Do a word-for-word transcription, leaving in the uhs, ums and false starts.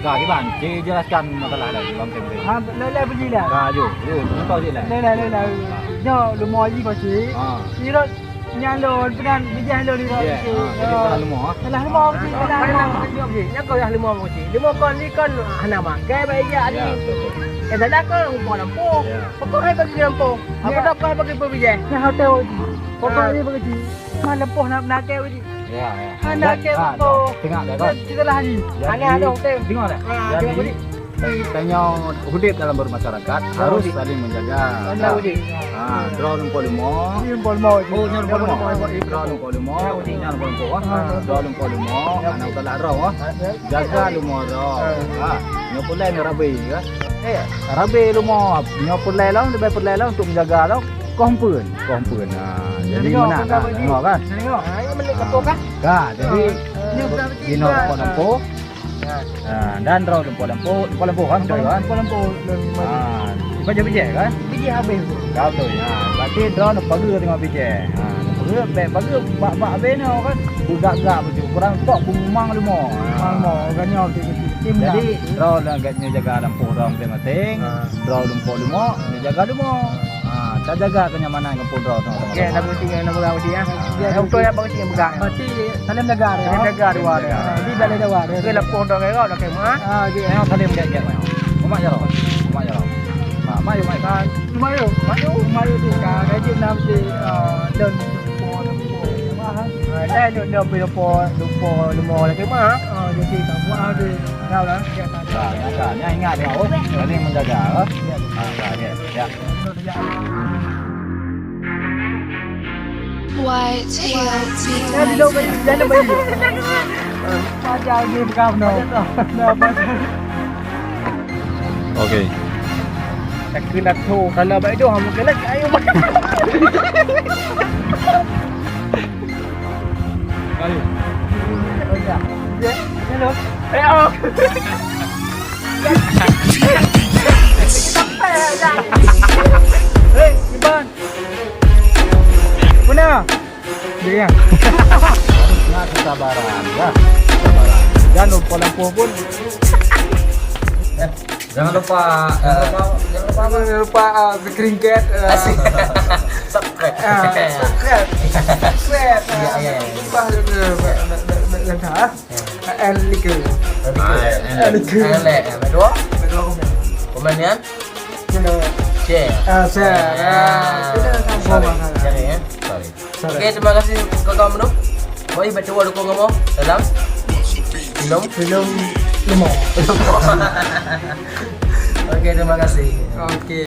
Ka, kiban, ci jelaskan masalah dah, Bang Tem. Ha, lé-lé biji dah. Ka, ju, ju, contoh cit lah. Lé-lé, lé-lé. Nyoe leumo jih pasti. Ha. Irot nyan lôn, penan bijéh lôn irot. Ya, ha, jadi salah leumo, ha. Salah leumo pasti, salah leumo. Nyan kau dah leumo pasti. Leumo kon ni kon hana makai baik dia ni. Ya, betul. Eh, salah kau leumo lampôh. Ya. Pokok hai bagi lampôh. Apa tak kau bagi pebijéh? Nyan hotel pasti. Pokok ni bagi. Mana poh nak, nak keu uji? Ya, ya. Hana keu poh. Tengok dah, kan? Kita lah ni. Hana ada hotel. Tengok dah. Ha, jadi, tengok uji. Tanyoe udép dalam bermasyarakat harus saling menjaga. Saling uji. Ha, droe lumpur leumo. Lumpur leumo. Oh, nyoe lumpur leumo. Droe lumpur leumo. Nyoe lumpur leumo. Ha. Droe lumpur leumo. Aneuk galak droe. Jaga leumo droe. Ha, nyoe pulai nyoe rabe, kan? Eh, rabe leumo. Nyoe pulai lom, leubeh pulai lom untuk menjaga lom. Koh pun, koh pun. Ha, jadi meunan, ha, tengok kan? Tengok. Ha, ini menit kepung kan? Ka, jadi, ha, ini bukan besi, inoe bukan. Kepung. Ha, dan droe lumpur lampôh, lumpur lampôh kan, betul kan? Lumpur lampôh, lumpur lampôh. Ha, bukan jadi bijéh kan? Bijéh habéh tu. Ka betul. Ha, berarti droe pageue tengok bijéh. Ha, pageue, bèk pageue bak-bak habéh nyoe kan. Beugak-gak beujeuet. Kurang tok beumang leumo. Ha. Mang mo, ganyong tu. Jadi, droe lagèe nyoe jaga lampôh droe masing-masing. Ha. Droe lumpur leumo, nyoe jaga leumo. Ha, tajaga kenyamanan kampung droe. Oke, dah berhenti, dah berhenti, ya. Ya, untuk yang berhenti, yang pegang. Berarti saling jaga dia. Saling jaga dua dia. Ha, jadi dah ada dua dia. Oke, lampôh droe keu keu mah. Ha, oke. Yang saling jaga. Umat jalan. Umat jalan. Ha, maju, maju. Maju. Maju. Maju tu, ka, ka jeuet nam si, ah, don lumpur, lumpur. Wah, ha. Ah, dah, don, don, lumpur, lumpur, lumpur lagi mah. Ah, jadi tak buat habis. Dah lah, ya, tak. Ha, nyan ka, nyan ingat tengok, oh, saling menjaga, oh. Ha, ha, ya, ya. White Hill Jangan duduk bagi, jangan bagi. Pajak lagi pegang no. Nah, pajak. Okey. Tak kena tu, kalau baik doh, mungkin lagi ayo. Kali. Ya, hello. Eh, oh. Hei, Iban. Mana? Dia kan? Harus ingat kesabaran, ya. Kesabaran. Dan lumpur lampôh pun. Eh, jangan lupa, jangan lupa, jangan lupa apa? Jangan lupa, ah, screen cap, ah. Asik. Subscribe. Ah, subscribe. Subscribe. Ya, ya, ya. Lupa, lupa, lupa, lupa, lupa, lupa, lupa, ah. L Ike. L Ike. L Ike. L Ike. Dua. Dua komen. Komen ya? Kena. Share. Ah, share. Ah. Kena sama. Sorry. Sorry, ya. Sorry. Sorry. Oke, terima kasih kawan-kawan. Mari baca dukung kamu dalam film. Film lima. Oke, terima kasih. Oke.